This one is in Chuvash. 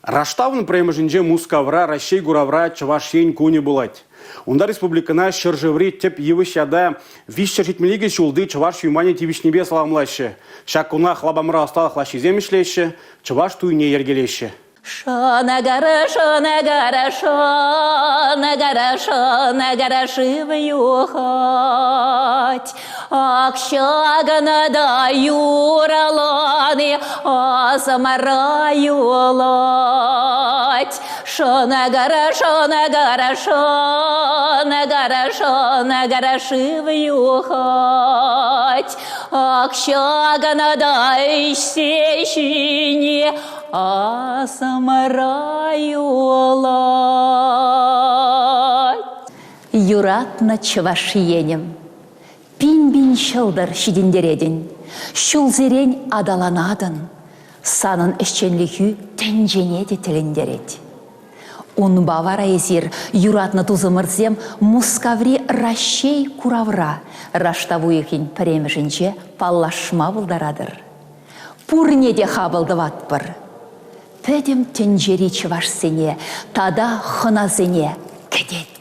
Раштавӑн пӗрремӗшӗнче Мускавра Раҫҫей куравра Чӑваш Ен кунӗ пулать. Унта республикӑна ҫӗршыври тӗп йывӑҫ ята 372 ҫулти чӑваш юманӗ тивӗҫнипе саламлаҫҫӗ. Ҫак кунах лапамра ӑсталӑх лаҫҫисем ӗҫлеҫҫӗ, чӑваш туйне йӗркелеҫҫӗ. Шӑнакара, шӑнакара, шӑнакара, шӑнакара шыв юхать. Ак ҫакӑна та юралани асӑмра юлать. Шӑнакара, шӑнакара, шӑнакара, шӑнакара шыв юхать. Ак ҫакӑна та ӗҫсе ҫини асӑмра юлать. Юратнӑ Чӑваш Енӗм, пин-пин ҫӑлтӑр ҫитӗнтеретӗн, ҫулсерен аталанатӑн, санӑн ӗҫченлӗхӳ тӗнчене те тӗлӗнтерет. Унпа вара эсир, юратнӑ тусӑмӑрсем, Мускаври Раҫҫей куравра раштав уйӑхӗн пӗрремӗшӗнче паллашма пултаратӑр. Пурне те хапӑл тӑватпӑр. Пӗтӗм тӗнчери чӑвашсене тата хӑнасене кӗтетпӗр.